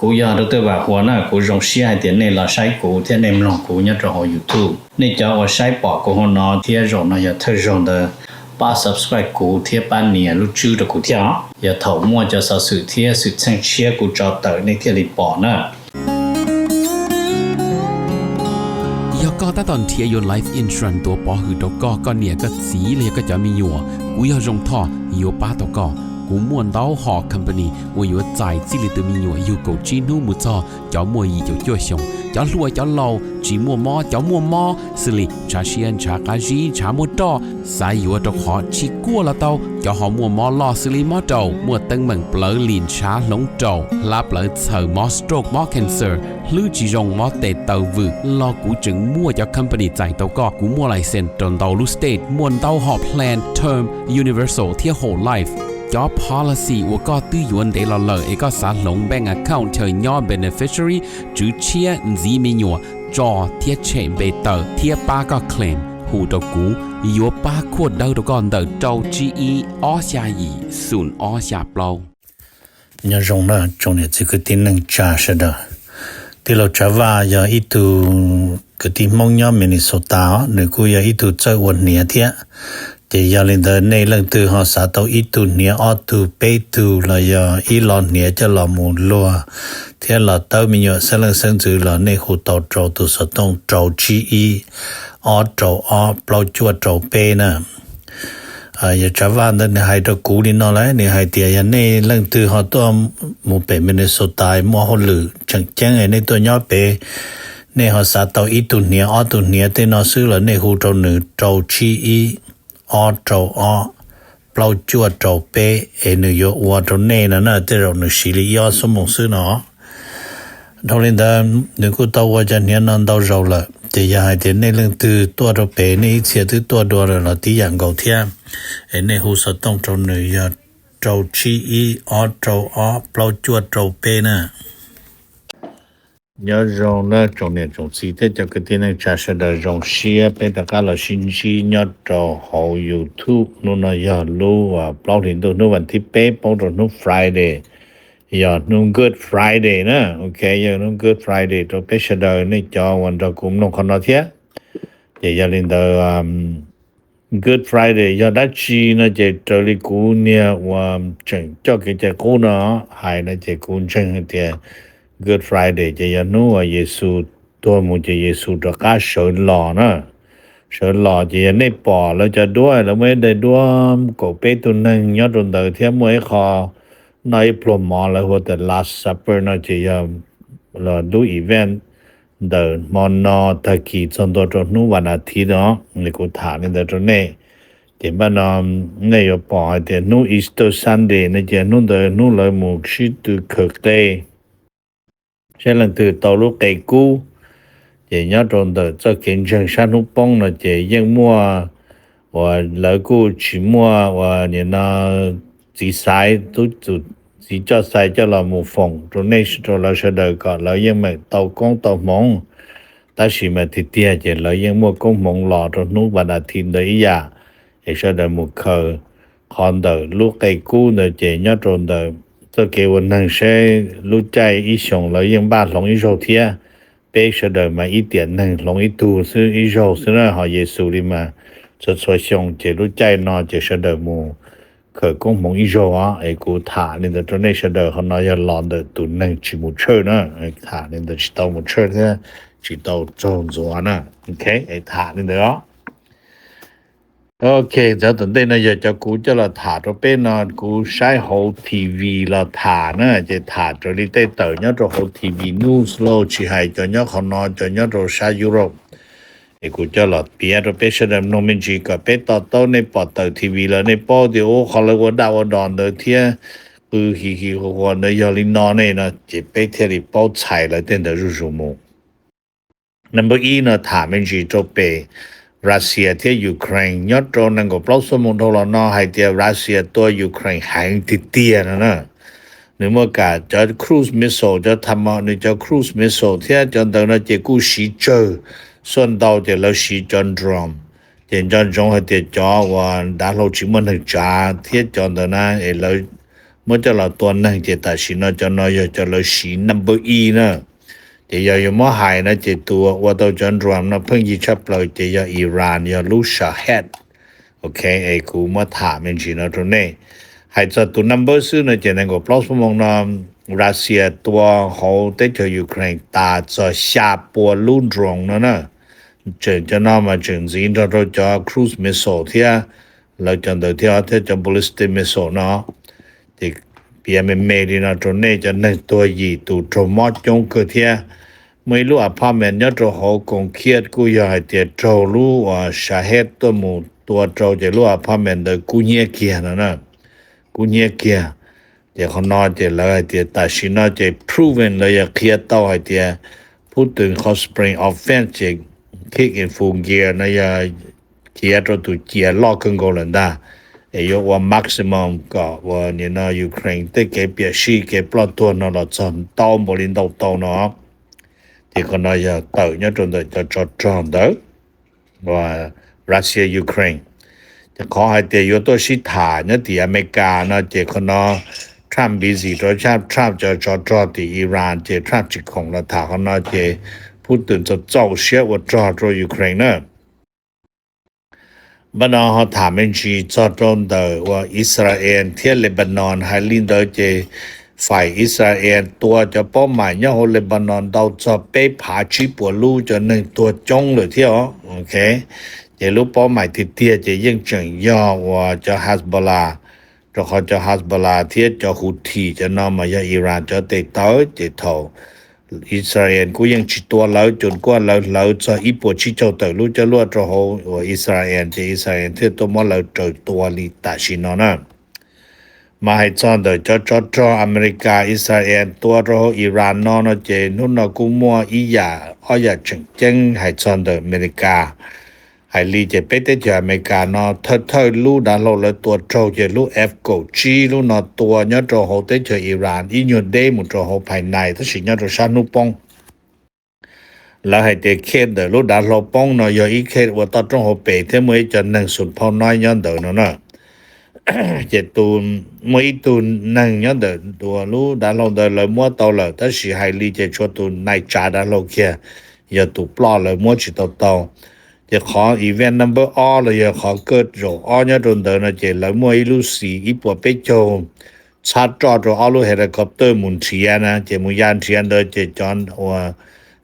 Kuv yog Dr. Vam Huas na, kuv zoo siab hais tias nej los saib kuv thiab nej mloog kuv nyob rau hauv YouTube. Nej cov uas saib pom kuv hauv no thiab zaum no yog thawj zaug ntawd, pab subscribe kuv thiab pab nias lub tswb rau kuv thiab os. Yog thaum muaj cov xov xwm thiab xwm txheej tshiab kuv tso tawm nej thiaj li pom na. Yog koj tab tom nrhiav yuav life insurance tuav pov hwm rau koj, koj niam koj txiv los yog koj cov me nyuam, kuv yog Zoo Thoj yuav pab tau koj. Kuv muaj ntau hom company uas yuav txais txij li tus me nyuam yug kaum tsib hnub mus txog cov muaj yim caum cuaj xyoos, cov hluas cov laus, tsis muaj mob cov muaj mob, xws li ntshav siab ntshav qab zib ntshav muaj roj, xav yuav rau qhov tsis kuaj los tau, cov ho muaj mob loj xws li mob raum, muaj teeb meem plawv lim ntshav hloov raum, hlab plawv txhaws, mob stroke mob cancer, hlwb tsis zoo mob tes taw vwm los kuv tseem muaj cov company txais tau koj. Kuv muaj license rau ntau lub state, muaj ntau hom plan term, universal thiab whole life. Cov policy uas koj twb yuav ntev los lawm es koj xav hloov bank account chaw nyob beneficiary, tswv tshiab, ntxiv me nyuam, tso thiab tshem npe tawm thiab pab koj claim, hu rau kuv, yuav pab khuaj dawb rau koj ntawm rau tsib ib ob xya yim xoom ob xya plaub. Nyob zoo na tsoom niam txiv kwv tij neej tsa sawv daws. Tij laug Tsav Vaj yog ib tug kwv tij Hmoob nyob Minnesota os, nws kuj yog ib tug txawj ua hniav thiab. Ces yog li ntawd nej leej twg ho xav tau ib tug hniav ob tug peb tug los yog ib lo hniav coj los mus luag thiab los tawb me nyuam xeeb leej xeeb ntxwv los nej hu tau rau tus xov tooj rau tsib ib ob rau ob plaub cuaj rau peb na. Yog Tsav Vaj ntawd nws hais rau kuv li no lawm, nws hais tias yog nej leej twg ho tuaj mus pem Minnesota muaj hauj lwm tseem ceeb nej tuaj nyob pem, nej ho xav tau ib tug hniav ob tug hniav tej no xwb los nej hu rau nws rau tsib ib ob rau ob plaub cuaj rau peb es nws yuav ua rau nej no na, tej zaum nws siv li ib ob xuab moos xwb no. Dhau li ntawd nws kuj tau ua cov hniav no ntau zaus lawm, ces yog hais tias nej leej twg tuaj rau pem nej ib txhia twb tuaj dua lawm los tib yam nkaus thiab, es nej hu xov tooj rau nws yog rau tsib ib ob rau ob plaub cuaj rau peb na. Nyob zoo na tsoom niam tsoom txiv thiab cov kwv tij neej tsa sawv daws, zoo siab peb rov qab los sib ntsib nyob rau hauv YouTube. Hnub no yog lub plaub hlis ntuj, hnub vas thib peb poob rau hnub Friday, yog hnub Good Friday na. Ok, yog hnub Good Friday rau peb sawv daws nej cov uas nrog kuv mloog qhov no thiab. Ces yog li ntawd, Good Friday yog dab tsi no ces raws li kuv niag uas tseem coj kev cai qub no hais no ces kuv ntseeg hais tias Good Friday ces yog hnub uas Yexus tuag mus ces Yexus rov qab sawv los na. Sawv los ces yog nej pom lawv cov duab, lawv muaj ib daim duab kaum peb tug neeg nyob rau ntawd thiab muaj ib qho noj ib pluag mov lawv hu tias Last Supper no ces yog lub event ntawm hmo no tag kis txog ntua rau hnub vas as thiv no, kuv tham li ntawd rau nej. Ces npaj no nej yuav pom hais tias hnub Easter Sunday no ces hnub ntawd hnub lawv mus sib tw khaws qe, saib leej twg tau lub qe kub. Ces nyob rau ntawm txoj kev ntseeg sab hnub poob no ces yeej muaj uas lawv kuj tsis muaj uas nim no txiv xaiv, tub txiv coj xaiv coj los mus foom rau nej, rau lawv sawv daws kom lawv yeej meem tau koob tau hmoov. Tab sis mas tiag tiag ces lawv yeej muaj koob hmoov los rau hnub vas as thiv ntawd ib yam, es sawv daws mus khaws qhov ntawm lub qe kub ntawd ces nyob rau ntawm txoj kev ua neeg seb lub caij ib xyoos lawv yeej npaj hloov ib zaug thiab. Peb sawv daws mas ib tiam neeg hloov ib tug xwb, ib zaug xwb na, ho Yexus li mas txhua txhua xyoo ces lub caij no ces sawv daws mus khaws koob hmoov ib zaug os. Es kuv tham li ntawd rau nej sawv daws, qhov no yog los ntawm tus neeg tsis mus church na, tham li ntawd tsis tau mus church thiab tsis tau tsaug ntxuav na. Ok, tham li ntawd os. Ok, ntawd tom ntej no yog cov kuv coj los tham rau peb no, kuv saib hauv T V los tham na, ces tham raws li tej tawm nyob rau hauv T V news lauj, tsis hais cov nyob qhov no, cov nyob rau sab Europe. Es kuv coj los piav rau peb sawv daws mloog me ntsis kom peb to taub, nej pom tawm T V lawm nej paub tias ua qhov lawv ua daj ua dos ntawd thiab qw hi hi hua hua ntawd yog li no ne no, ces peb thiaj li paub txhais lawv tej ntawd zuj zus mus. Number ib no tham me ntsis rau pem Russia thiab Ukraine. Nyob rau nees nkaum plaub xuab moos dhau los no hais tias Russia tua Ukraine heev tiag tiag no na. Nws muaj kam cov cruise missile, cov tham nws cov cruise missile thiab cov ntawd no ces kuj siv tsawg, xuaj ntau ces lawv siv cov drone. Ces nco ntsoov hais tias cov uas dav hlau tsis muaj neeg tsav thiab cov ntawd na es lawv muab coj los tua neeg ces tam sim no cov no yog cov lawv siv number ib na. Ces yog yuav muab hais no ces tus ua tau cov drone no pheej yig tshaj plaws ces yog Iran, yog lub Shahed. Ok, es kuv muab tham me ntsis no rau nej. Hais txog tus number xwb no ces nees nkaum plaub xuab moos no Russia tua hauv teb chaws Ukraine tas txog xya pua lub drone no na. Tseem cov no mas tseem ntxiv nrog rau cov cruise missile thiab, lawv cov ntawd thiab, thiab cov ballistic missile no. Ces piav me me li no rau nej, cov neeg tuag yim tus raug mob coob kawg thiab. Muaj ib lub apartment nyob rau hauv Koos Khiab kuj yog hais tias raug lub uas Shahed tuaj mus tua rau ces lub apartment ntawd kub hnyiab kiag no na, kub hnyiab kiag. Ces qhov no ces lawv hais tias tam sim no ces proven, lawv yog qhia tau hais tias Putin qhov spring offense ces kick in full gear no yog khiav rau tus cia loj kawg nkaus lawm ntag. Es yuav ua maximum kom uas nim no Ukraine tej kev piam sij kev ploj tuag no los txog ntau npaum li ntau tau no. Ces qhov no yog tawm nyob rau ntawm cov tsov rog ntawd, uas Russia Ukraine. Ces qhov hais tias yuav tuaj sib tham nyob tim Amelikas no ces qhov no Trump busy rau, Trump cov tsov rog tim Iran ces Trump tsis khoom los tham qhov no ces Putin txaus txaus siab ua rog rau Ukraine na. Npaj no ho tham me ntsis txog rau ntawm uas Israel thiab Lebanon. Hais li ntawd ces faim Israel tua cov paub maim nyob hauv Lebanon ntau txog peb phav tsib puas lub, cov neeg tuag coob lawm thiab os. Ok, ces lub paub maim tiag tiag ces yeej tseem yog uas cov Hezbollah, rau qhov cov Hezbollah thiab cov Houthi cov no mas yog Iran cov tes taw. Ces thaum Israel kuj yeej tsis tua lawv, ces kuj lawv hlawv txog ib puas tsib caug tawm lub coj luaj rau hauv uas Israel, ces Israel thiaj tuaj muab lawv raws tua li tam sim no na. Mas hais txog ntawm cov tsov rog Amelikas Israel tua rau hauv Iran no no ces hnub no kuj muaj ib yam ob yam tseem ceeb hais txog ntawm Amelikas. Hais li ces peb teb chaws Amelikas no thawj thawj lub dav hlau lawv tua raug ces lub F kaum tsib lub no tua nyob rau hauv teb chaws Iran ib nyuag deb mus rau hauv phais nais tab sis nyob rau sab hnub poob. Lawv hais tias khej ntawm lub dav hlau poob no yog ib khej ua toj roob hauv pes thiab muaj ib co neeg xum phauj noib nyob ntawd no na. Ces tus, muaj ib tug neeg nyob ntawm lub dav hlau ntawd lawv muab tau lawm tab sis hais li ces tshuav tus nai tsav dav hlau kiag yog tus ploj, lawv muab tsis tau tau. Ces qhov event number ob los yog qhov kaj zaum ob nyob rau ntawd no ces lawv muaj ib lub xis ib puas peb caug txhab roj rau ob lub helicopter mus nrhiav na, ces mus ya nrhiav ntawd ces cov uas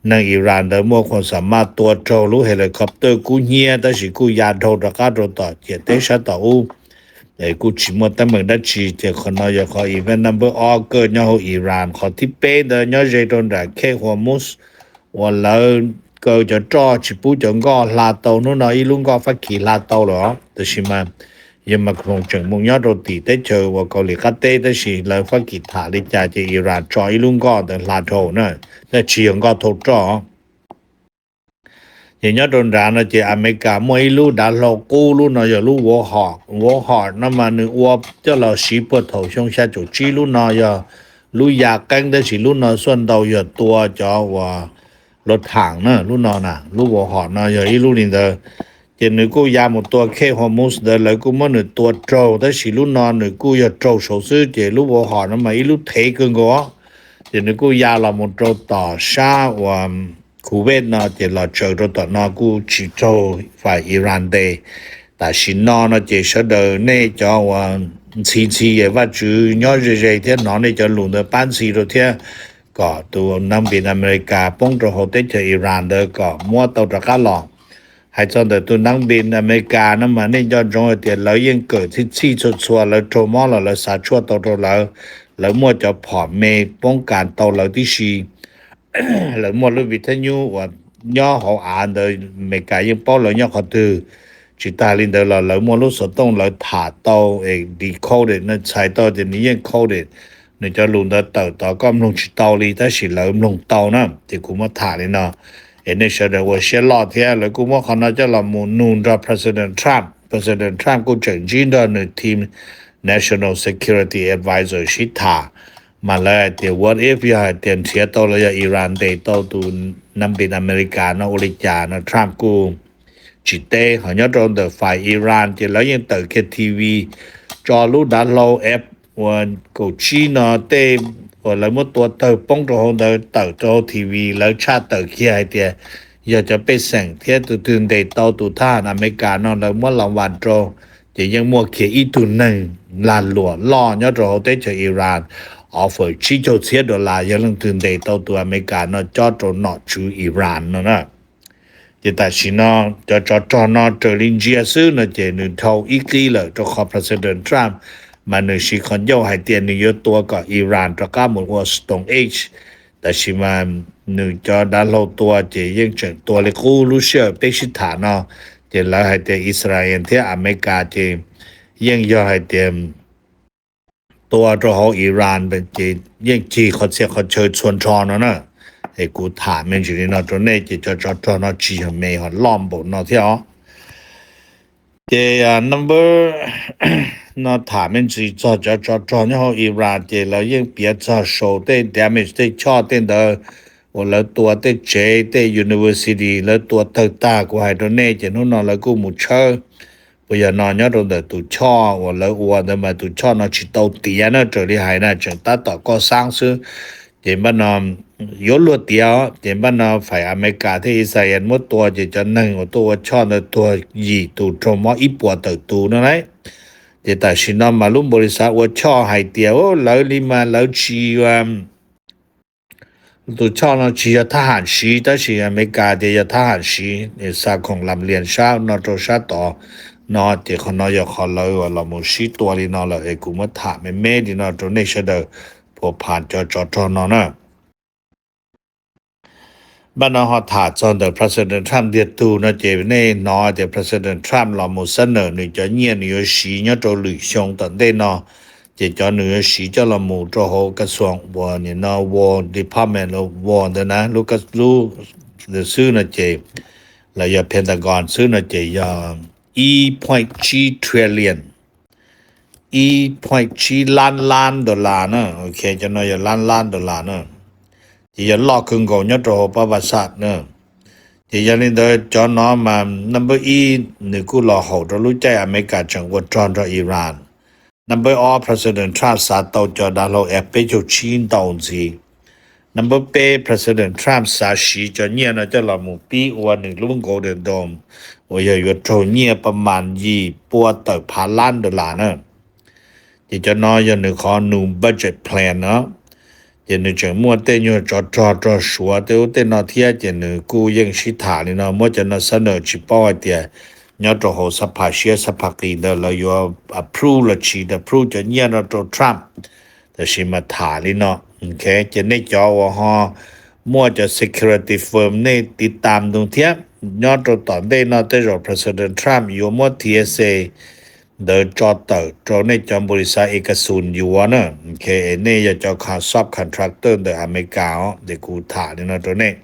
neeg Iran ntawd muaj khuam xam maj tua raug lub helicopter kub hnyiab tab sis kuj ya dhau rov qab rau tom ciam teb sab tom ub, kuj tsis muaj teeb meem dab tsi. Ces qhov no yog qhov event number ob kaj nyob hauv Iran. Qhov thib peb ntawd nyob ze rau nram khej Hormuz uas lawv kaw cov roj tsis pub cov nkoj hla tau. Hnub no ib lub nkoj Fab Kis hla tau lawm os, tab sis mas yog Macron tseem mus nyob rau tim teb chaws uas Kaus Lim qab teb tab sis lawv Fab Kis tham li cas ces Iran tso ib lub nkoj ntawd hla dhau na, tab tsis yog nkoj thauj roj. Ces nyob rau nrad no ces Amelikas muaj ib lub dav hlau qub, lub no yog lub Warhawk. Warhawk no mas nws ua coj los siv puag thaum xyoo xya caum tsib, lub no yog lub ya qeeb tab sis lub no xuaj ntau yog tua cov uas luv thaam na, lub no na, lub Warhawk no yog ib lub li ntawd. Ces nws kuj ya mus tua khej Hormuz ntawd, lawv kuj muab nws tua raug tab sis lub no nws kuj yog raug saud xwb, ces lub Warhawk no mas ib lub thev kawg nkaus. Ces nws kuj ya los mus rau tom sab uas Kuwait no ces los tsaws rau tom no kuj tsis raug fais Iran ntes. Tam sim no no ces sawv daws nej cov uas ntxhi ntxhi Vajtswv nyob ze ze thiab hnov nej cov lus ntawd pab ntxhi rau thiab, kom tus neeg npis Amelikas poob rau hauv teb chaws Iran ntawd kom muab tau rov qab los. Hais txog ntawm tus neeg npis Amelikas no mas nej nco ntsoov hais tias lawv yeej kawm txhij txhij txhua txhua, lawv raug mob los lawv xav tshuaj tau rau lawv, lawv muaj cov phom me poob kas tau lawv tib si. Lawv muaj lub vij thaj nyub uas nyob hauv av ntawd, Amelikas yeej paub lawv nyob qhov twg. Tsis tas li ntawd los lawv muaj lub xov tooj lawv tham tau es decoded no, txhais tau tias nws yeej coded, nws cov lus ntawd tawm tod koj mloog tsis tau li tab sis lawv mloog tau na. Ces kuv muab tham li no es nej sawv daws ua siab loj thiab. Lawv kuj muab qhov no coj los mus nug nrog President Trump. President Trump kuj tseem ntsib nrog nws team National Security Advisor sib tham, mas lawv hais tias what if yog hais tias nrhiav tau los yog Iran ntes tau tus neeg npis Amelikas no ua li cas no, Trump kuj tsis teb. Ho nyob rau ntawm fais Iran ces lawv yeej tawm kiag T V tso lub dav hlau F uas kaum tsib no tej uas lawv muab tua tawg poob rau hauv ntawd tawm rau hauv T V, lawv tshaj tawm kiag hais tias yog cov pej xeem thiab tus twg ntes tau tus thab ham Amelikas no lawv muab los vas rau. Ces yeej muaj kiag ib tug neeg lag luam loj nyob rau hauv teb chaws Iran offer tsib caug txhiab dollar yog leej twg ntes tau tus Amelikas no cob rau nom tswv Iran no na. Ces tam sim no cov tsov rog no raws li ntsia xwb no ces nws dhau ib qib lawm, rau qhov President Trump mas nws siv qhov ncauj hais tias nws yuav tua kom Iran rov qab mus ua Stone Age. Tab sis mas nws cov dav hlau tua ces yeej tseem tua li qub lub sij hawm peb sib tham no. Ces lawv hais tias Israel thiab Amelikas ces yeej yog hais tias tua rau hauv Iran ces yeej cig qhov txhia qhov chaw txhua nrho no na. Es kuv tham me ntsis li no rau nej ces cov tsov rog no tsis yog me ho loj npaum no thiab os. Ces number no tham me ntsis txog cov tsov rog nyob hauv Iran ces lawv yeej piav txog saum tej damage tej choj tej ntawd uas lawv tua tej tsev tej university lawv tua tawg tag kuv hais rau nej ces hnub no lawv kuj mus tshawb. Puas yog no nyob rau ntawm tus choj uas lawv ua ntawd mas tus choj no tsis tau tiav na, raws li hais na tseem tab tom koj xaab xwb. Ces npaj no yuav luag tiav os, ces npaj no faim Amelikas thiab Israel muab tua ces cov neeg uas tuaj ua choj ntawd tuag yim tus raug mob ib puas tawm tus no lauj. Ces tam sim no mas lub npaum li xav ua choj hais tias lawv li mas lawv tsis ua tus choj no tsis yog thab ham siv, tab sis Amelikas tias yog thab ham siv, xa khoom lam lias sab no rau sab tod no. Ces qhov no yog qhov lawv los mus sib tua li no lawm es kuv muab tham me me li no rau nej sawv daws phuam phas cov tsov rog no na. Npaj no ho tham txog ntawm President Trump ntiag tug no ces nej hnov tias President Trump los mus xab nawm nws cov nyiaj nws yuav siv nyob rau lwm xyoo tom ntej no. Ces cov nws yuav siv coj los mus rau hauv kas xuam uas nim no War Department los War ntawd na, lub xwb no ces, los yog Pentagon xwb no ces yog ib point tsib trillion, ib point tsib lab lab dollar na. Ok, cov no yog lab lab dollar na. Ces yog loj kawg nkaus nyob rau hauv pab vas xaj na. Ces yog li ntawd cov no mas number ib nws kuj los haum rau lub caij Amelikas tseem ua rog nrog Iran. Number ob President Trump xav tau cov dav hlau F peb caug tsib ntau ntxiv. Number peb President Trump xav siv cov nyiaj no coj los mus pib ua nws lub Golden Dome uas yog yuav raug nyiaj pab mas yim pua tawm phav lab dollar na. Ces cov no yog nws qhov nws budget plan no. Ces nws tseem muaj tej nyuag tsov rog rog suav tej ub tej no thiab ces nws kuj yeej sib tham li no. Muab cov no xab nawm tsis paub hais tias nyob rau hauv xab phas siab xab phas qis ntawd lawv yuav approve los tsis approve cov nyiaj no rau Trump. Tab sis mas tham li no, ces nej cov uas ho muaj cov security firm nej tiv tam ntoo thiab, nyob rau tom ntej no tej zaum President Trump yuav muab T S A ntawd tso tawm rau nej cov npaus lis xav es kas xus yuav na. Es nej yog cov subcontractor ntawm Amelikas os, ces kuv tham li no rau nej.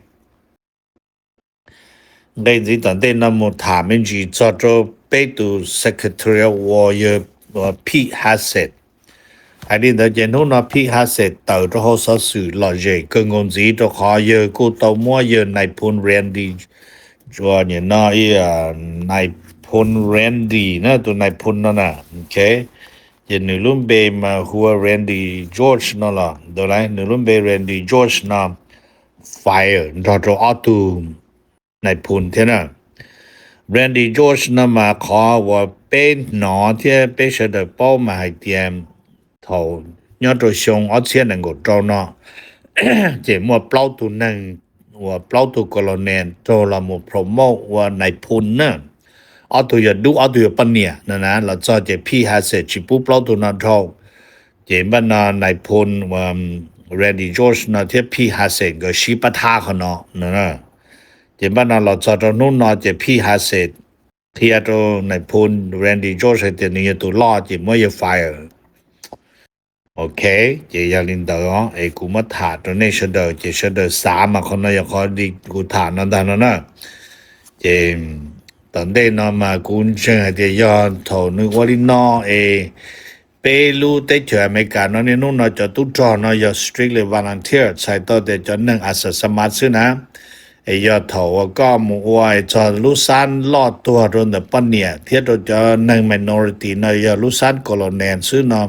Nqe ntxiv tom ntej no mus tham me ntsis txog rau peb tus secretary uas yog Pete Hegseth. Hais li ntawd ces hnub no Pete Hegseth tawm rau hauv xov xwm lom zem kawg nkaus ntxiv rau qhov yawg kuj tau muab yawg nais phoo Randy, nim no nais phoo Randy na, tus nais phoo no na, ces nws lub npe mas hu ua Randy George no los ntawd lauj, nws lub npe Randy George no fire nrog rau ob tug nais phoo thiab na. Randy George no mas qhov uas peb hnov thiab peb sawv daws paub mas hais tias thaum nyob rau xyoo ob txhiab nees nkaum rau no, ces muaj plaub tug neeg uas plaub tug colonel raug los mus promote ua nais phoo na. Ob tug yog dub, ob tug yog poj niam no na, los txog ces Pete Hegseth tsis pub plaub tug no dhau. Ces npaj no nais phoo Randy George no thiab Pete Hegseth nkawd sib pab thab qhov no no. Ces npaj no los txog rau hnub no ces Pete Hegseth qhia rau nais phoo Randy George hais tias nws yog tus loj ces muab yawg fire. Ok, ces yog li ntawd os, es kuv muab tham rau nej sawv daws, ces sawv daws xav mas qhov no yog qhov li kuv tham no ntag no na. Ces tom ntej no mas kuv ntseeg hais tias yog thaum nws ua li no es peb lub teb chaws Amelikas no niaj hnub no cov tub rog no yog strictly volunteer, txhais tau tias cov neeg a xa xa mas xwb na. Es yog thaum uas koj mus ua es txog lub xab loj tuag rau ntawm poj niam thiab rau cov neeg minority no yog lub xab colonel xwb no,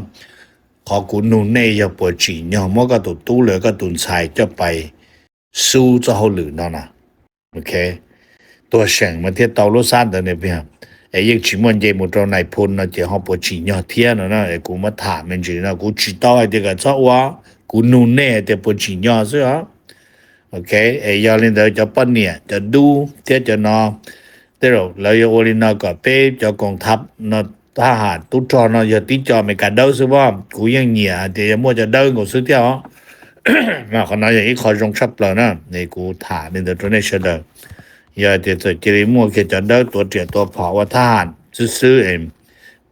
Qhov kuv nug nej yog puas tsim nyog muab koj tus tub los koj tus ntxhais coj pais xub txoj hauj lwm no na. Ok, tuag seem mas thiaj tau lub xab ntawd ne. Es yeej tsis muaj nce mus rau nais phoo no ces ho puas tsim nyog thiab no na. Es kuv muab tham me ntsis no, kuv tsis tau hais tias kom txhob ua, kuv nug nej hais tias puas tsim nyog xwb os. Ok, es yog li ntawd cov poj niam, cov dub thiab cov no, tej zaum lawv yuav ua li no kom peb cov koom thab no, thab ham tub rog no yog tib co Amelikas dawb xwb mas. Kuv yeej nyiam hais tias yog muaj cov dawb nkaus xwb thiab os. Mas qhov no yog ib qho zoo tshaj plaws na, es kuv tham li ntawd rau nej sawv daws. Yog tias txawm cia li muaj kiag cov dawb tuav riam tuav phom ua thab ham xwb xwb,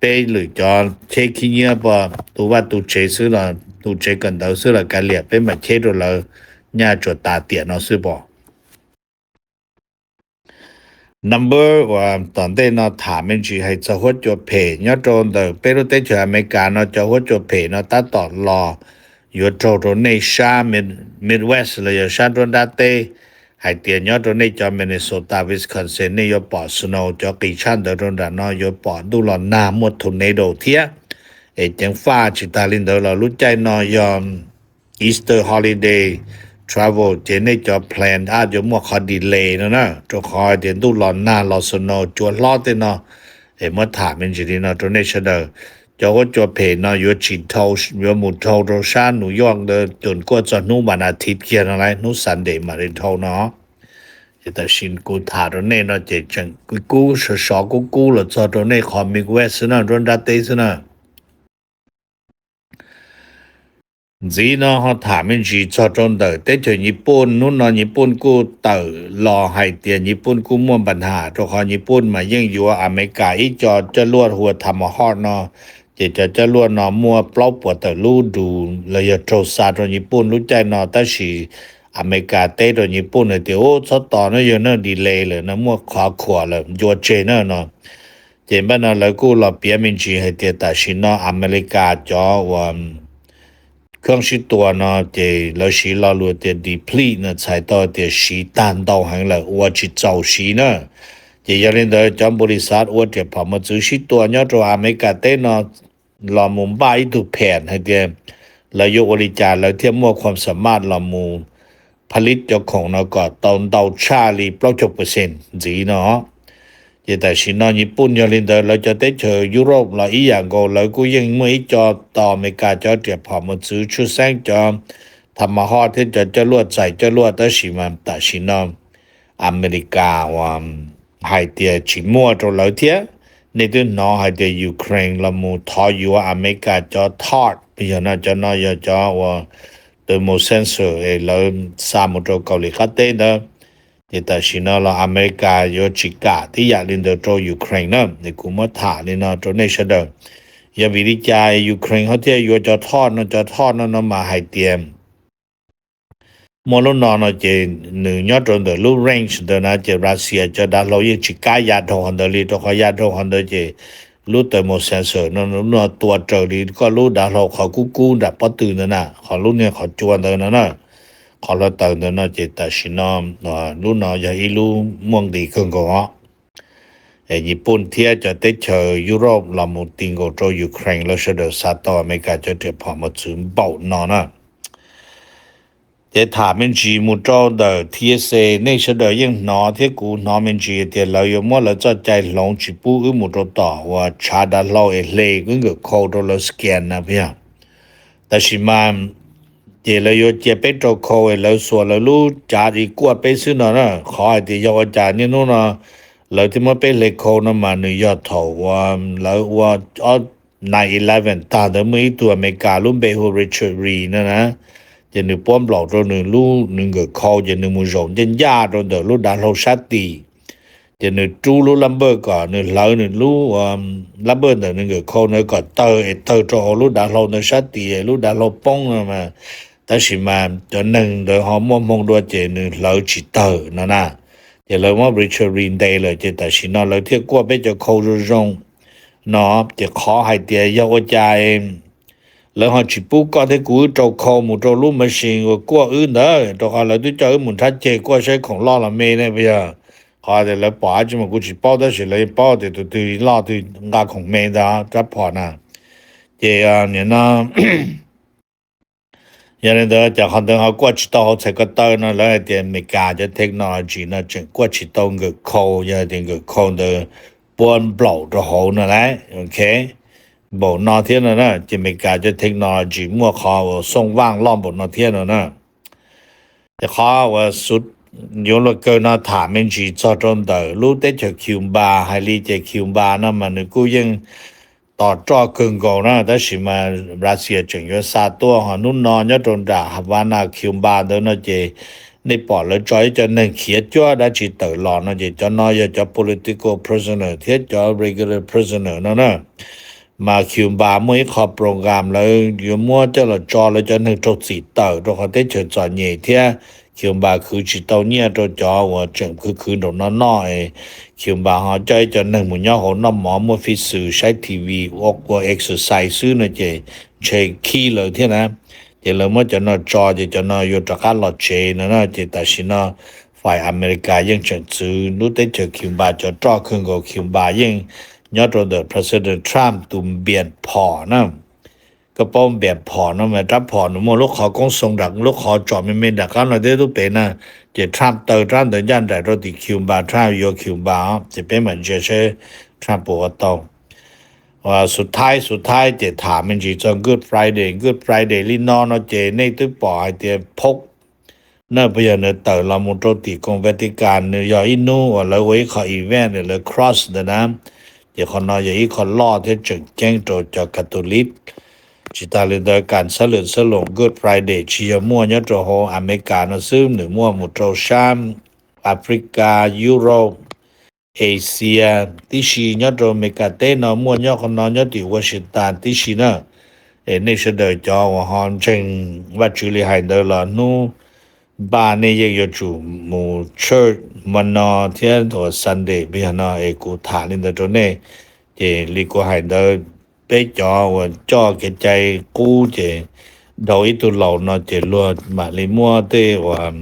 peb lwm cov cheb khib nyiab pom tu vaj tu tsev xwb los tu tsev kawm ntawv xwb los kav liam, peb mam cheb rau lawv, nyaj tsuas tas tiam no xwb pom. Number uas tom ntej no tham me ntsis hais txog huab cua phem nyob rau ntawm peb lub teb chaws Amelikas no. Cov huab cua phem no tab tom los yuav raug rau nej sab Midwest los yog sab nruab nrab teb, hais tias nyob rau nej cov Minnesota, Wisconsin nej yuav pom snow, cov qis tshaj ntawd rau nram no yuav pom ntuj los nag muaj tornado thiab. Es ceev faj tsis tas li ntawd los lub caij no yog Easter holiday travel ces nej cov plan a yuav muaj qhov delay no na, rau qhov hais tias ntuj los nag los snow cua hlob tej no. Es muab tham me ntsis li no rau nej sawv daws. Cov huab cua phem no yuav tsis dhau, yuav mus dhau rau sab New York ntawd, tus kuaj txog hnub vas as thiv kiag no lawm, hnub Sunday mam li dhau no. Ces tam sim kuv tham rau nej no ces tseem kub kub, sov sov kub kub los txog rau nej qhov Midwest xwb na, nruab nrab teb xwb na. Ntxiv no ho tham me ntsis txog rau ntawm teb chaws Nyij Pooj. Hnub no Nyij Pooj kuj tawm los hais tias Nyij Pooj kuj muaj npa nham, rau qhov Nyij Pooj mas yeej yuav Amelikas ib co coj luaj hu ua Tomahawk no, ces cov coj luaj no muaj plaub puas tawm lub drus los yog raug xa rau Nyij Pooj lub caij no, tab sis Amelikas teb rau Nyij Pooj hais tias ub txhob tos, no yog no delay lawm no, muaj qhov khuam lawm, ncua tseg na no. Ces npaj no lawv kuj los piav me ntsis hais tias tam sim no Amelikas cov uas kheej sib tua no ces lawv siv lo lus tias deplete no txhais tau tias siv tag ntau heev lawm, ua tsis txaus siv na. Ces yog li ntawd cov npau li xav ua riam phom mos txwv sib tua nyob rau Amelikas teb no los mus npaj ib tug phem hais tias lawv yuav ua li cas lawv thiaj muaj khuam xa maj los mus pha lib cov khoom no kom tau ntau tshaj li plaub caug percent ntxiv no. Ces tam sim no Nyij Pooj yog li ntawd lawv cov teb chaws Europe los ib yam nkaus, lawv kuj yeej muaj ib co tos Amelikas cov riam phom mos txwv tshwj xeeb cov Tomahawk thiab cov coj luaj txais coj luaj, tab sis mas tam sim no Amelikas uas hais tias tsis muaj rau lawv thiab. Nej twb hnov hais tias Ukraine los mus thov yuav Amelikas cov THAAD, yog no cov no yog cov uas thermal sensor es lawv xa mus rau Kaus Lim qab teb ntawd. Ces tam sim no los Amelikas yuav tsis kam tib yam li ntawd rau Ukraine na. Es kuv muab tham li no rau nej sawv daws, yog vim li cas Ukraine ho thiaj yuav cov THAAD no? Cov THAAD no no mas hais tias muaj lub no no ces nws nyob rau ntawm lub range ntawd na ces Russia cov dav hlau yeej tsis kam ya dhau qhov ntawd li, rau qhov ya dhau qhov ntawd ces lub thermal sensor no lub no tua raws li koj lub dav hlau qhov kub kub nram pob tw ntawd na, qhov lub niag qhov cua ntawd no na, qhov hluav taws ntawd no ces tam sim no lub no yog ib lub muaj nqis kawg nkaus os. Nyij Pooj thiab cov teb chaws Europe los mus ti nkaus rau Ukraine, lawv sawv daws xav tau Amelikas cov riam phom mos txwv npaum no na. Ces tham me ntsis mus rau ntawm T S A, nej sawv daws yeej hnov thiab kuv hnov me ntsis tias lawv yuav muab lawv txoj cai hloov tsis pub wb mus rau tom uas tshav dav hlau es hle wb nkawm khau rau lawv scan na puas yog? Tam sim mas ces lawv yuav cia peb rau khau es lawv xuas lawv lub cav di kuaj peb xwb no na. Qhov hais tias yog ua cas niaj hnub no lawv thiaj muab peb hle khau no mas nws yog thaum uas lawv ua ob nine eleven tag ntawd muaj ib tug Amelikas lub npe hu Richard Reed no na, ces nws puab nplaum rau nws lub, nws nkawm khau ces nws mus zaum ncaj ncaj rau ntawm lub dav hlau sab tid. Ces nws rub lub lab npawj kom nws hlawv nws lub lab npawj ntawm nws nkawm khau ntawd kom tawg es tawg rau hauv lub dav hlau ntawd sab tid es lub dav hlau poob no mas. Tab sis mas cov neeg ntawd ho muaj hmoo dua ces nws hlawv tsis tawg no na. Ces lawv muab Richard Reed ntes lawm ces tam sim no lawv thiaj kuaj peb cov khau zoo zoo no. Ces qhov hais tias yog ua cas lawv ho tsis pub koj thiab kuv wb rau khau mus rau lub machine uas kuaj wb ntawd, rau qhov lawv twb coj wb mus nrhab ceg kuaj saib khoom loj los me ne puas yog? Qhov tias lawv pom dab tsi mas kuv tsis paub, tab sis lawv yeej paub tias tus twg loj twg nqa khoom me ntawd rab phom na. Ces nim no yog li ntawd cov qhov ntawd ho kuaj tsis tau hauv txhais ko taw no, lawv hais tias Amelikas cov technology no tseem kuaj tsis tau nkawm khau, yog tias nkawm khau ntawd puab nplaum rau hauv no lauj, ok, npaum no thiab no na. Ces Amelikas cov technology muaj qhov uas xooj vaj loj npaum no thiab no na. Ces qhov uas yuav luag kawg no tham me ntsis txog rau ntawm lub teb chaws Cuba. Hais li ces Cuba no mas nws kuj yeej tos roj kawg nkaus na, tab sis mas Russia tseem yuav xa tuaj. Ho hnub no nyob rau nram Havana Cuba ntawd no ces nej pom lawv tso ib co neeg khiav cuab dab tsi tawm los no ces cov no yog cov political prisoner thiab cov regular prisoner no na. Mas Cuba muaj ib qho program lawv yuav muab coj los tso lawv cov neeg raug txim tawm rau qhov teb chaws txom nyem thiab Cuba khwv tsis tau nyiaj rau cov uas tseem khwv khwv nraum no noj es Cuba ho coj ib co neeg mus nyob hauv noj mov muaj fij xwm saib T V ua exercise xwb no ces ntshe khib lawv thiab na. Ces lawv muab cov no tso ces cov no yuav rov qab los tsev no na. Ces tam sim no fais Amelikas yeej tseem txwv lub teb chaws Cuba cov roj kawg nkaus. Cuba yeej nyob rau ntawm President Trump tus npias phom na. Koj paub npias phom no mas rab phom nws muaj lub qhov koob xoo nram lub qhov tsom me me nram qab no thiab lub pem na. Ces Trump taw rab ntawd ncaj nraim rau tim Cuba, Trump yuav Cuba os. Ces peb mam ntsia seb Trump puas ua tau. Xub thaib xub thaib ces tham me ntsis txog Good Friday. Good Friday li no no ces nej twb pom hais tias Pope na, puas yog nws tawm los mus rau tim koog Vatican, nws yog ib hnub uas lawv ua ib qho event lawv cross ntawd na. Ces qhov no yog ib qho loj thiab tseem ceeb rau cov Catholic. Tsis tas li ntawd kas xab lwm xab loos Good Friday tsis yog muaj nyob rau hauv Amelikas no xwb, nws muaj mus rau sab Africa, Europe, Asia tib si. Nyob rau Amelikas teb no muaj nyob qhov no nyob tim Washington tib si na. Es nej sawv daws cov uas ho ntseeg Vajtswv li hais ntawd los hnub npaj nej yeej yuav tsum mus church ma no thiab uas Sunday puas yog no es kuv tham li ntawd rau nej. Ces li kuv hais ntawd, peb cov uas coj kev cai qub ces dhau ib tug laus no ces luag mam li muab tej uas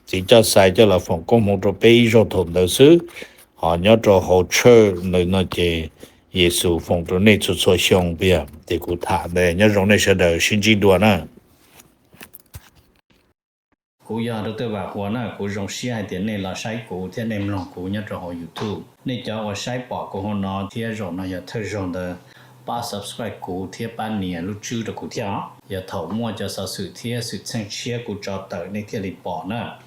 txiv coj xais coj los foom koob hmoov rau peb ib zaug thaum ntawd xwb. Ho nyob rau hauv church ntawd no ces Yexus foom rau nej txhua txhua xyoo puas yog? Ces kuv tham ntawd, nyob zoo nej sawv daws, sib ntsib dua na. Kuv yog Doctor Vam Huas na, kuv zoo siab hais tias nej los saib kuv thiab nej mloog kuv nyob rau hauv YouTube. Nej cov uas saib pom kuv hauv no thiab zaum no yog thawj zaug ntawd, pab subscribe kuv thiab pab nias lub tswb rau kuv thiab os. Yog thaum muaj cov xov xwm thiab xwm txheej tshiab kuv tso tawm nej thiaj li pom na.